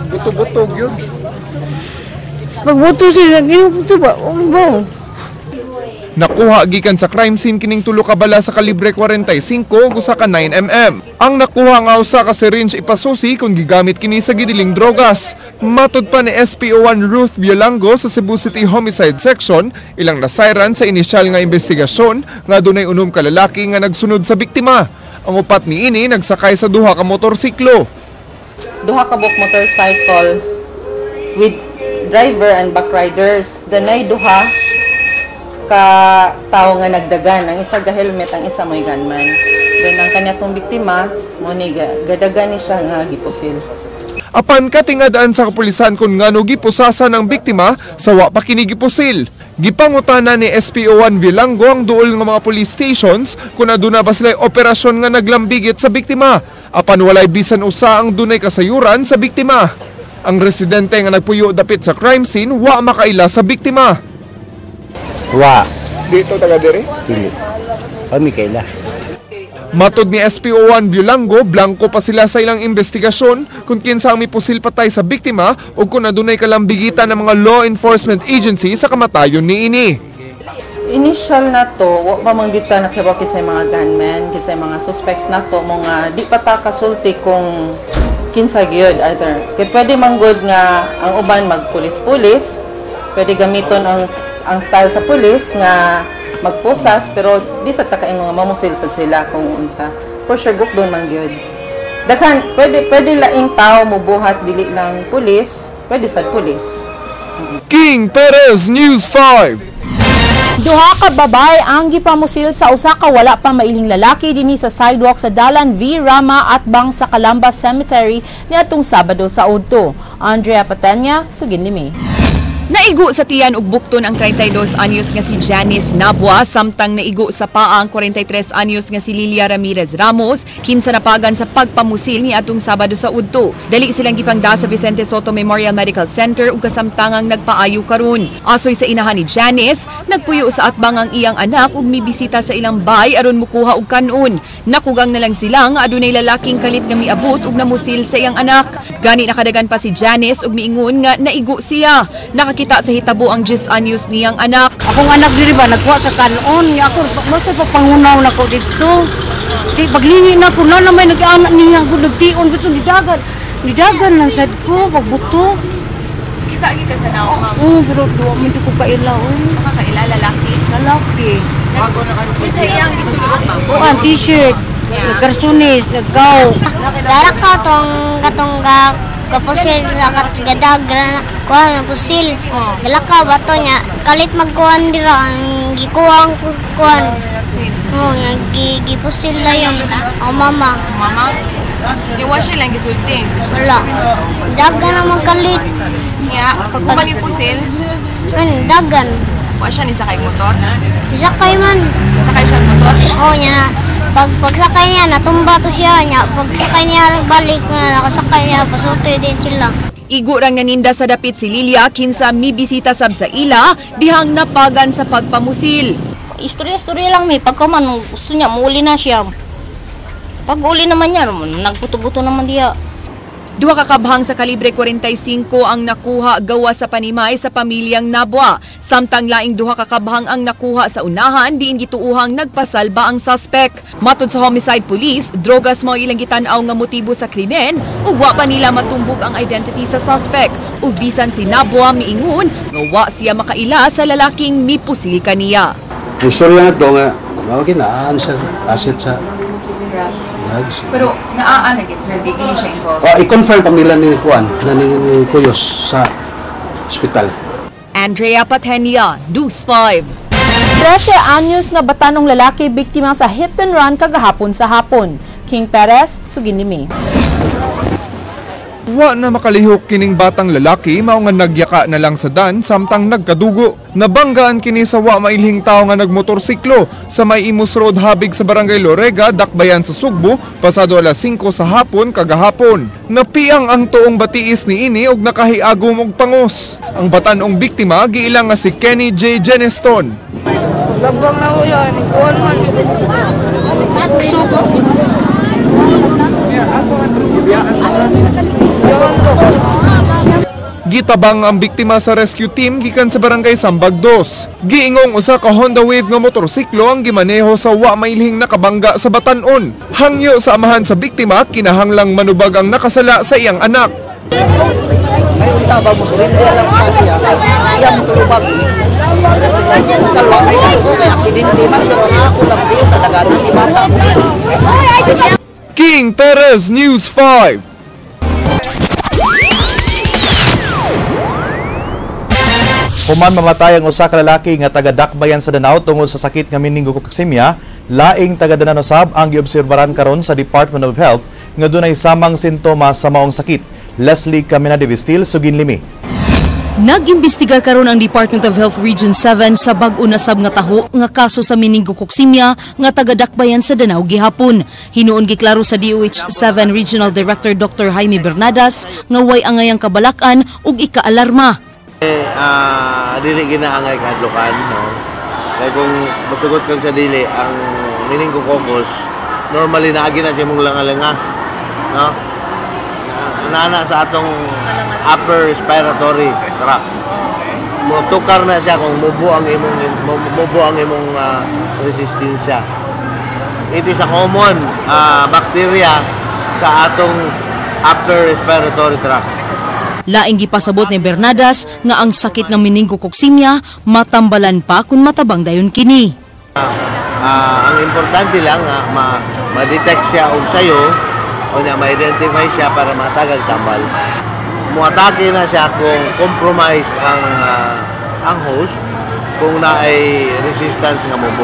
Buto-buto yun. Pagbuto sila, ginubuto ba? Huwag ibaw. Nakuha gikan sa crime scene kining tulo ka bala sa kalibre 45 ug usa ka 9mm. Ang nakuha nga usa ka syringe ipasusi kung gigamit kini sa gidiling drogas. Matod pa ni SPO1 Ruth Violango sa Cebu City Homicide Section, ilang nasayran sa inisyal nga investigasyon nga dunay 6 ka lalaki nga nagsunod sa biktima. Ang upat niini nagsakay sa duha ka motorsiklo. Duha ka buok motorcycle with driver and back riders. Danay duha ka tao nga nagdagan, ang isa ga helmet, ang isa may gunman. Then ang kanya tong biktima mo ni gadagan ni siya nga gipusil. Apan katingadaan sa kapulisan kung ngano gipusasan ang biktima sa wa pa kini gipusil. Gipangutana ni SPO1 Vilango ang duol nga mga police stations kung aduna ba sila'y operasyon nga naglambigit sa biktima. Apan walay bisan usa ang dunay kasayuran sa biktima. Ang residente nga nagpuyo dapit sa crime scene wa makaila sa biktima. Wa. Dito taga diri? Dili. Kami kaila. Matod ni SPO1 Violango, blanko pa sila sa ilang investigasyon kung kinsa ang mipusil patay sa biktima o kung adunay kalambigitan ng mga law enforcement agency sa kamatayon niini. Initial na to, wa pa man gyud ta nakibaw kisay mga gunmen, kisay mga suspects na to, mga di pa ta kasulti kung kinsa gyud either. Kay pwede man gud nga ang uban magpulis-pulis, pwede gamiton ang style sa pulis nga magposas, pero di sa takain mga mamusil sad sila kung unsa. For sure gukdon man gyud. Daghan pwede laing tao mobuhat dili lang pulis, pwede sad pulis. King Perez, News 5. Duha ka babae ang gipamusil sa usa ka wala pa mailhing lalaki dinhi sa sidewalk sa Dalan V. Rama at bang sa Calamba Cemetery niadtong Sabado sa udto. Andrea Patenya, sugin limi. Naigo sa tiyan ug bukton ang 32 anyos nga si Janice Nabwa, samtang naigo sa paa ang 43 anyos nga si Lilia Ramirez Ramos, kinsa napagan sa pagpamusil ni atong Sabado sa udto. Dali silang gipangda sa Vicente Soto Memorial Medical Center ug kasamtangang nagpaayo karon. Asoy sa inahan ni Janice, nagpuyo sa atbang ang iyang anak ug mibisita sa ilang bay aron mukuha og kanon. Nakugang na lang sila nga adunay lalaking kalit nga miabot ug namusil sa iyang anak. Gani nakadagan pa si Janice ug miingon nga naigo siya. Nakakita sa hitabo ang 10 anyos niyang anak. Akong anak diri ba nagkuha sa kanon niya ako mo sa pagpangunaw nako didto. Di paglingi na ko na may nag-anak niya ako nagtion gusto ni dagan. Ni dagan lang sad ko pagbuto. Kita kita sa naong ma'am. Oo, pero duwa man ko kaila. Makakaila lalaki. Lalaki. Unsa iyang gisulod ma'am? Oo, ang t-shirt, nagkarsunis, nagkaw. Darak ka tong katong kapusil gadag kuha ng pusil. Galakaw bato niya kalit magkuhan dira ang gikuha ang kuhan. Oh, nga gipusil na yung oh, mama. Mama? Iwa siya lang gisulti. Wala. Dagan naman kalit. Niya, pag human yung pusil, dagan. Wa siya ni sakay motor? Sakay man. Sakay siya motor? Oo, niya na. Pagsakay niya, natumba to siya niya. Pagsakay niya, balik na nakasakay niya, pasutoy din sila. Igo rang naninda sa dapit si Lilia, kinsa mibisita sab sa ila, dihang napagan sa pagpamusil. Istorya-istorya lang may pagkaman gusto niya, muuli na siya. Pag uli naman niya, nagbuto-buto naman diya. Duha ka kabhang sa kalibre 45 ang nakuha gawa sa panimay sa pamilyang Nabwa. Samtang laing duha ka kabhang ang nakuha sa unahan, diin gituuhang nagpasalba ang suspect. Matod sa homicide police, drogas mao ilang gitan-aw nga motibo sa krimen ug wa pa nila matumbok ang identity sa suspect. Ug bisan si Nabwa miingon nga wa siya makaila sa lalaking mipusil kaniya. Istorya nga to nga mao kinaan sa asset sa drugs. Pero naa na gid sir, di kini siya involved. Oh, i-confirm pa nila ni Juan na ni Cuyos sa ospital. Andrea Patenia, News 5. 13 anyos nga batanong lalaki biktima sa hit and run kagahapon sa hapon. King Perez, sugin limi. Wa na makalihok kining batang lalaki mao nga nagyaka na lang sa dan samtang nagkadugo. Nabanggaan kini sa wa mailhing tawo nga nagmotorsiklo sa may Imus Road habig sa Barangay Lorega, Dakbayan sa Sugbo, pasado alas 5 sa hapon kagahapon. Napiang ang tuong batiis ni ini og nakahiagom og pangos. Ang batan-ong biktima giilang nga si Kenny J. Geneston. Labang na ko yan, ikuan man. Usok. Gitabang ang biktima sa rescue team gikan sa Barangay Sambag 2. Giingong usa ka Honda Wave nga motorsiklo ang gimaneho sa wa mailhing nakabangga sa batan-on. Hangyo sa amahan sa biktima, kinahanglang manubag ang nakasala sa iyang anak. May unta ba mo surrender lang ta siya. Iya mo tulubag. Talwa may kasugo kay aksidente man pero ang ako lang diyo tadaganan ni bata mo. King Perez, News 5. Human mamatay ang usa ka lalaki nga taga Dakbayan sa Danao tungod sa sakit nga meningococemia, laing taga Danao sab ang giobserbaran karon sa Department of Health nga dunay samang sintomas sa maong sakit. Leslie Camina de Vistil, sugin limi. Nag-imbestigar karon ang Department of Health Region 7 sa bag-o na sab nga taho nga kaso sa meningococemia nga taga Dakbayan sa Danao gihapon. Hinuon giklaro sa DOH 7 Regional Director Dr. Jaime Bernadas nga way angayang kabalakan ug ikaalarma. Dili ginaangay kahadlukan, no? Kaya kung masugot kang sa dili ang meningococcus, normally naagi na siya mong langa-langa, no? Naana sa atong upper respiratory tract. Motukar na siya kung mubo ang imong resistensya. It is a common bacteria sa atong upper respiratory tract. Laing gipasabot ni Bernadas nga ang sakit nga meningococemia matambalan pa kung matabang dayon kini. Ang importante lang ma-detect siya og sayo o na ma-identify siya para matagag tambal. Muatake na siya kung compromised ang host, kung naay resistance nga mubo.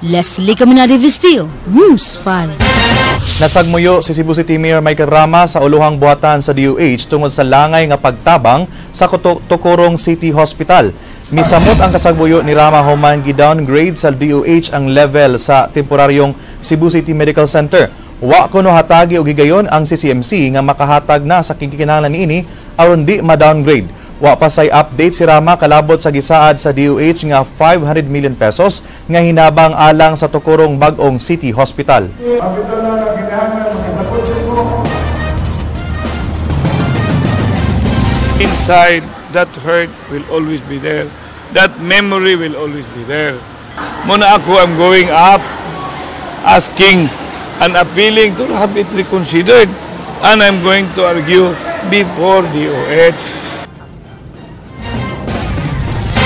Leslie Caminade Vestil, News 5. Nasagmuyo si Cebu City Mayor Michael Rama sa uluhang buhatan sa DOH tungod sa langay nga pagtabang sa Tucorong City Hospital. Misamot ang kasagbuyo ni Rama human gi-downgrade sa DOH ang level sa temporaryong Cebu City Medical Center. Wa kuno hatagi og higayon ang CCMC nga makahatag na sa kikinahanglan niini aron di ma-downgrade. Wa pa say update si Rama kalabot sa gisaad sa DOH nga 500 million pesos nga hinabang alang sa Tucorong Bag-ong City Hospital. Inside, that hurt will always be there. That memory will always be there. Muna ako, I'm going up, asking and appealing to have it reconsidered. And I'm going to argue before DOH.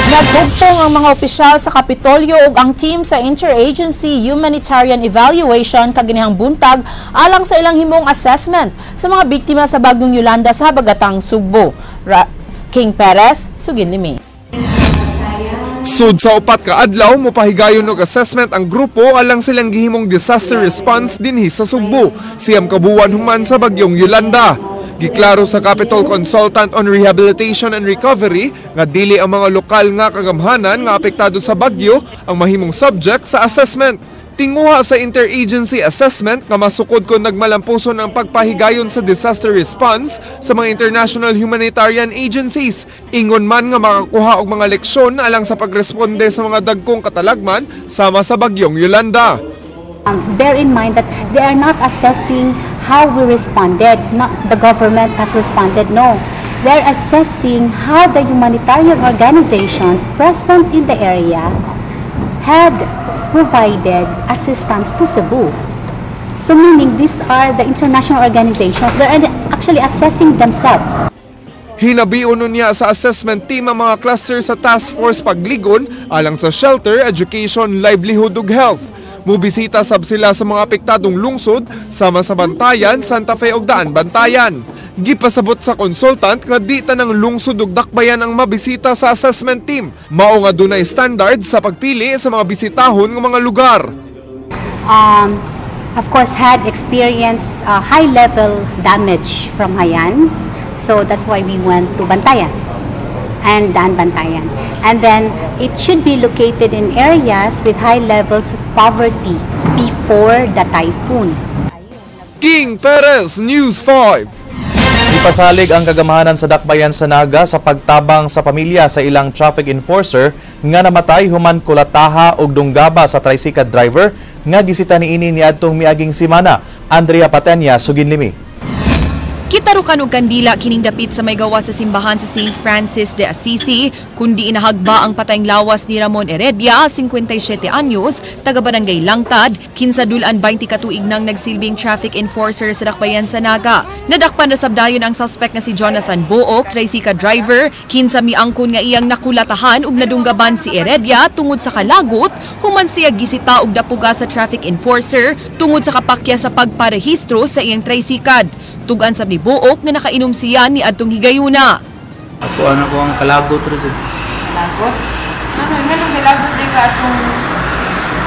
Naghugpong ang mga opisyal sa Kapitolyo ug ang team sa Interagency Humanitarian Evaluation kaganihang buntag alang sa ilang himong assessment sa mga biktima sa Bagyong Yolanda sa Habagatang Sugbo. King Perez, Suginlimi. Sud sa upat ka adlaw mopahigayon og assessment ang grupo alang silang gihimong disaster response dinhi sa Sugbo, siyam ka buwan human sa Bagyong Yolanda. Giklaro sa Capitol Consultant on Rehabilitation and Recovery nga dili ang mga lokal nga kagamhanan nga apektado sa bagyo ang mahimong subject sa assessment. Tinguha sa interagency assessment nga masukod kon nagmalampuson ang pagpahigayon sa disaster response sa mga international humanitarian agencies. Ingon man nga makakuha og mga leksyon alang sa pagresponde sa mga dagkong katalagman sama sa Bagyong Yolanda. Bear in mind that they are not assessing how we responded, not the government has responded, no. They are assessing how the humanitarian organizations present in the area had provided assistance to Cebu. So meaning these are the international organizations that are actually assessing themselves. Hinabiuno niya sa assessment team ang mga cluster sa Task Force Pagligon alang sa shelter, education, livelihood ug health. Mubisita sab sila sa mga apektadong lungsod sama sa Bantayan, Santa Fe ug Daan Bantayan. Gipasabot sa consultant nga di tanang lungsod ug dakbayan ang mabisita sa assessment team. Mao nga dunay standard sa pagpili sa mga bisitahon nga mga lugar. Of course, had experienced high level damage from Haiyan. So that's why we went to Bantayan and Daan Bantayan. And then it should be located in areas with high levels of poverty before the typhoon. King Perez, News 5. Ipasalig ang kagamahanan sa dakbayan sa Naga sa pagtabang sa pamilya sa ilang traffic enforcer nga namatay human kulataha og dunggaba sa tricycle driver nga gisita niini niadtong miaging semana. Andrea Patenya, Suginlimi. Kitarukan og kandila kining dapit sa may gawa sa simbahan sa St. Francis de Assisi, kundi inahagba ang patayng lawas ni Ramon Heredia, 57 anyos, taga Barangay Langtad, kinsa dulan 20 katuig nang nagsilbing traffic enforcer sa dakbayan sa Naga. Nadakpan na sabdayon ang suspect nga si Jonathan Book, tricycle driver, kinsa miangkon nga iyang nakulatahan ug nadunggaban si Heredia tungod sa kalagot, human siya gisita og dapuga sa traffic enforcer tungod sa kapakya sa pagparehistro sa iyang tricycle. Tugan sa Book nga nakainom siya ni adtong higayuna. Ako ano ko ang kalagot ro jud. Kalagot? Ano nganong kalagot di ka atong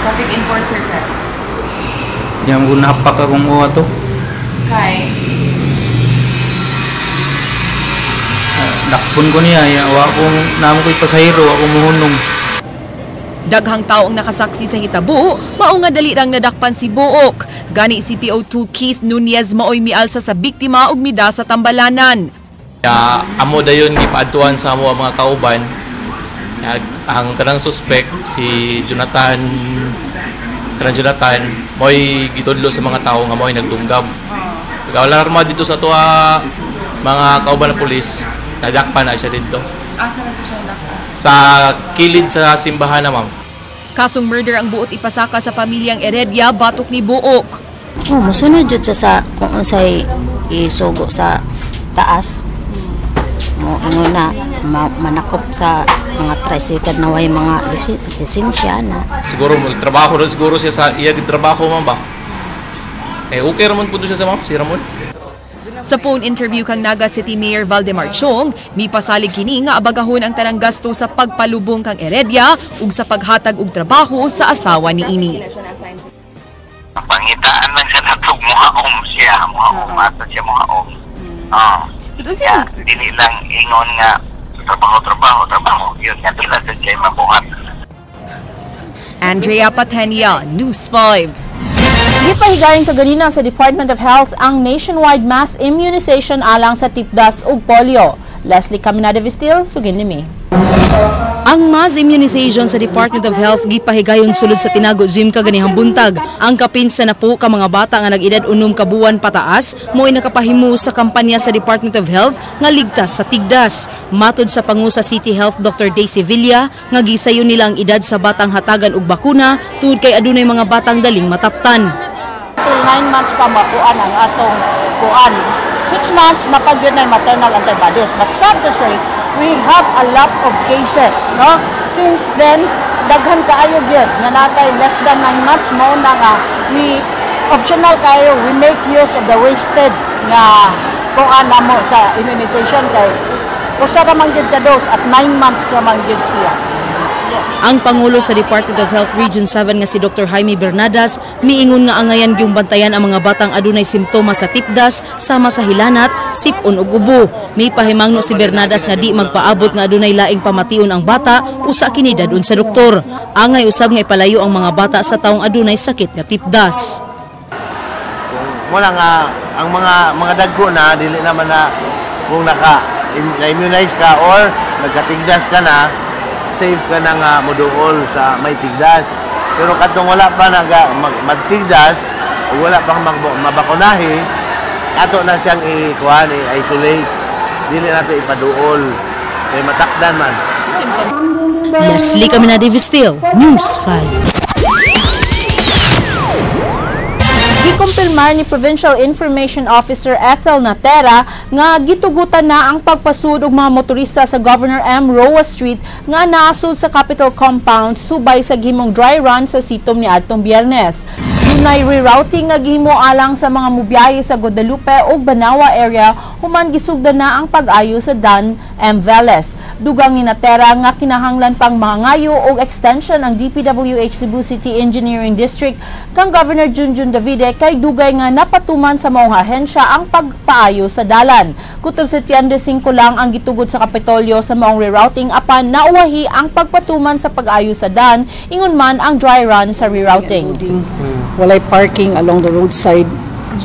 traffic enforcer sir? Yang ko napak akong uwa to. Kay dakpon ko niya, ya wa akong namo ko'y pasahero, ako muhunong. Daghang tao ang nakasaksi sa hitabo, mao nga dali rang nadakpan si Book. Gani si PO2 Keith Nunez maoy mialsa sa biktima ug mida sa tambalanan. Amo dayon gipaadtuan sa amo ang mga kauban. Ang kanang suspect si Jonathan, kanang Jonathan mo'y gitudlo sa mga tao nga mo'y nagdunggab. Pag-alarma dito sa tuwa mga kauban ng pulis, nadakpan na siya dito. Asa na siya nadakpan? Sa kilid sa simbahan na, ma'am. Kasong murder ang buot ipasaka sa pamilyang Heredia batok ni Book. Oh, mosunod jud sa kung unsay isugo sa taas. Mo ingon na manakop sa mga tricycle na way mga lisensya na. Siguro trabaho ro siguro siya sa iya trabaho, ma'am ba. Eh okay ramon pud siya sa ma'am, si Ramon. Sa phone interview kang Naga City Mayor Valdemar Chong, mipasalig kini nga abagahon ang tanang gasto sa pagpalubong kang Heredia ug sa paghatag og trabaho sa asawa niini. Pangitaan man siya natog muhaom siya, muhaom ato siya muhaom. Oh. Siya, dili lang ingon nga trabaho, trabaho, trabaho. Yun nga dila sa siya mabuhat. Andrea Patenia, News 5. Gipahigayon kaganina sa Department of Health ang nationwide mass immunization alang sa tipdas ug polio. Leslie Caminada Vistil, sugin limi. Ang mass immunization sa Department of Health gipahigayon sulod sa Tinago Gym kaganihang buntag. Ang kapin sa napo ka mga bata nga nag-edad 6 ka buwan pataas mo'y nakapahimo sa kampanya sa Department of Health nga ligtas sa tigdas. Matod sa pangu sa City Health Dr. Daisy Villa nga gisayo nila ang edad sa batang hatagan og bakuna tungod kay adunay mga batang daling mataptan. Till 9 months pa makuan ang atong kuan. 6 months na pag yun ay maternal antibodies. But sad to say, we have a lot of cases, no? Since then, daghan kaayo gyud nga natay less than 9 months mo na nga we optional kayo, we make use of the wasted nga kuan namo sa immunization kay usa ra man gyud ka dose at 9 months ra man gyud siya. Ang Pangulo sa Department of Health Region 7 nga si Dr. Jaime Bernadas miingon nga angayan gyung bantayan ang mga batang adunay simptomas sa tipdas sama sa hilanat, sipon ug ubo. Mipahimangno si Bernadas nga di magpaabot nga adunay laing pamation ang bata usa kini dadun sa doktor. Angay usab nga ipalayo ang mga bata sa taong adunay sakit nga tipdas. Wala nga ang mga dagko na dili naman na kung naka na-immunize ka or nagkatigdas ka na, safe ka na nga moduol sa may tigdas. Pero katong wala pa magtigdas o wala pang mabakunahi, ato na siyang i-kuhan, i-isolate. Dili nato ipaduol. Kay matakdan man. Leslie Caminada Vistil, News 5. Gikumpirmar ni Provincial Information Officer Ethel Natera nga gitugutan na ang pagpasud og mga motorista sa Governor M. Roa Street nga naasud sa Capitol Compound subay sa gihimong dry run sa sitom ni adtong Biyernes. Dunay rerouting nga gihimo alang sa mga mubiyahe sa Guadalupe ug Banawa area human gisugdan na ang pag-ayo sa Dan M. Velez. Dugang ni Natera nga kinahanglan pang mangayo og extension ang DPWH Cebu City Engineering District kang Governor Junjun Davide kay dugay nga napatuman sa maong ahensya ang pagpaayo sa dalan. Kutob Setyembre 5 lang ang gitugot sa Kapitolyo sa maong rerouting apan nauwahi ang pagpatuman sa pag-ayo sa dan ingon man ang dry run sa rerouting. Walay parking along the roadside.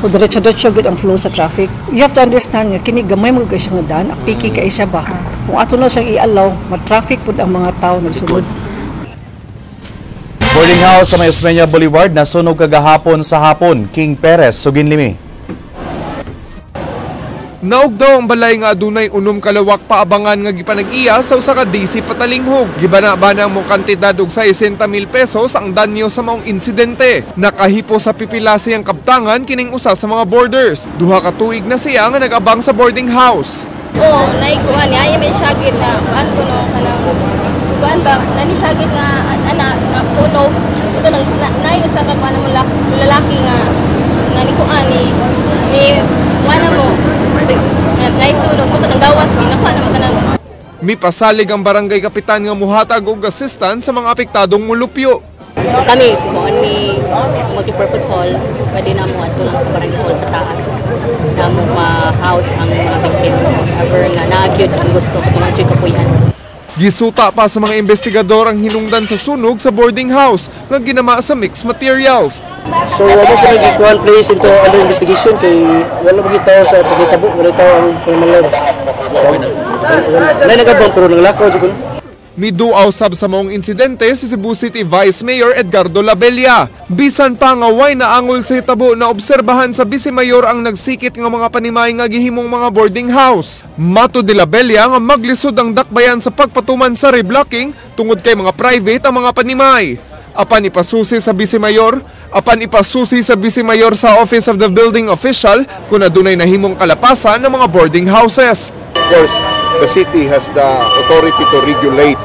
So diretso-diretso gud ang flow sa traffic. You have to understand nga kini gamay mo kay siya nga daan, apiki kay siya ba. Kung ato na siyang i-allow, ma-traffic pud ang mga tao nagsulod. Boarding house sa May Osmeña Boulevard nasunog kagahapon sa hapon. King Perez, Suginlimi. Naog daw ang balay nga adunay 6 kalawak paabangan nga gipanag-iya sa usa ka DC patalinghog. Gibana-bana mo kantidad og 60,000 pesos ang danyo sa maong insidente. Nakahipo sa pipilasi ang kabtangan kining usa sa mga boarders. 2 ka tuig na siya nga nag-abang sa boarding house. Oh, naikuan niya ay may syagit na kuan ko no kanang kuan ba nani syagit nga ana na puno. Ito nang nay usa ka kuan mo lalaki nga nani kuan ni kuan mo. Mipasalig ang barangay kapitan nga muhatag og assistance sa mga apektadong mulupyo. Kami, so mi multipurpose hall, pwede na mo adto lang sa barangay hall sa taas na mo ma-house ang mga victims. Ever nga naagyod ang gusto ko tungod kapuyan. Gisuta pa sa mga investigador ang hinungdan sa sunog sa boarding house nga ginama sa mixed materials. So wala po nagikuhan place into under investigation kay wala mo tao sa pagkitabo, wala tao ang panimalay. So wala nagabang pero nanglakaw jud ko. Miduaw sab sa maong insidente si Cebu City Vice Mayor Edgardo Labella. Bisan pa nga way naangol sa hitabo na obserbahan sa Vice Mayor ang nagsikit nga mga panimay nga gihimong mga boarding house. Mato de Labella nga maglisod ang dakbayan sa pagpatuman sa reblocking tungod kay mga private ang mga panimay. Apan ipasusi sa Vice Mayor, sa Office of the Building Official kung adunay nahimong kalapasan ng mga boarding houses. Of course, the city has the authority to regulate,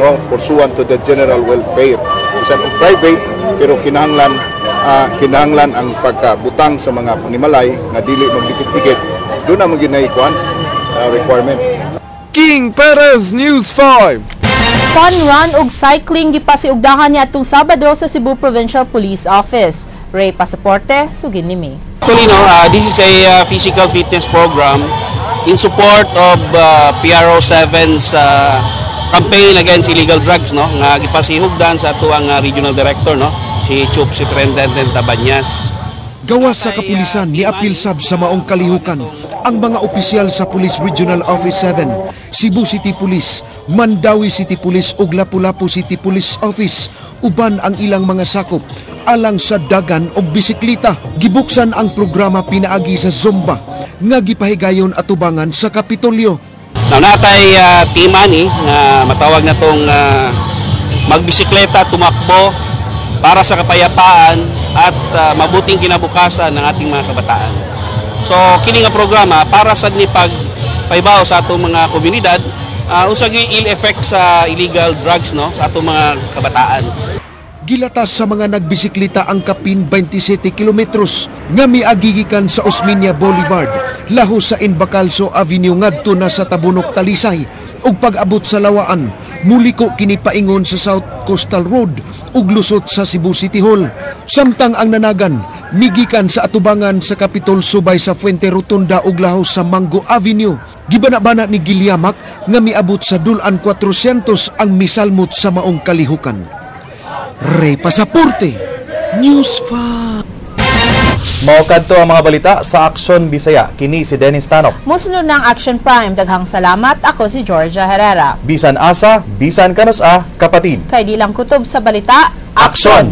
no, pursuant to the general welfare. Bisan og private, pero kinahanglan ang pagkabutang sa mga panimalay nga dili magdikit-dikit Doon naman ginay kuan requirement. King Perez, News 5. Fun run ug cycling gipasiugdahan niadtong Sabado sa Cebu Provincial Police Office. Ray Pasaporte, sugin ni May. Actually, no, this is a physical fitness program in support of PRO 7's campaign against illegal drugs, no, nga gipasihugdan sa atuang regional director, no, si Chief Superintendent Tabanyas. Gawas sa kapulisan, ni apil sab sa maong kalihukan ang mga opisyal sa Police Regional Office 7, Cebu City Police, Mandaue City Police ug Lapu-Lapu City Police Office uban ang ilang mga sakop alang sa dagan og bisikleta. Gibuksan ang programa pinaagi sa Zumba nga gipahigayon atubangan sa Kapitolyo. Now, natay team ani nga matawag na tong magbisikleta, tumakbo para sa kapayapaan at mabuting kinabukasan ng ating mga kabataan. So kini nga programa para sad ni pagpaybaw sa atong mga komunidad unsa gyud ill effect sa illegal drugs, no, sa atong mga kabataan. Gilatas sa mga nagbisikleta ang kapin 27 kilometros nga miagi gikan sa Osmeña Boulevard, lahos sa Inbacalso Avenue ngadto na sa Tabunok, Talisay, ug pag-abot sa Lawaan, muliko kini paingon sa South Coastal Road ug lusot sa Cebu City Hall. Samtang ang nanagan migikan sa atubangan sa Capitol subay sa Fuente Rotunda ug lahos sa Mango Avenue. Gibana-bana ni Gilyamak nga miabot sa dulan 400 ang misalmot sa maong kalihukan. Ray Pasaporte, News 5. Mao kadto ang mga balita sa Aksyon Bisaya. Kini si Dennis Tanok. Musunod ng Action Prime. Daghang salamat. Ako si Georgia Herrera. Bisan asa, bisan kanus-a, kapatid. Kay di lang kutob sa balita. Aksyon!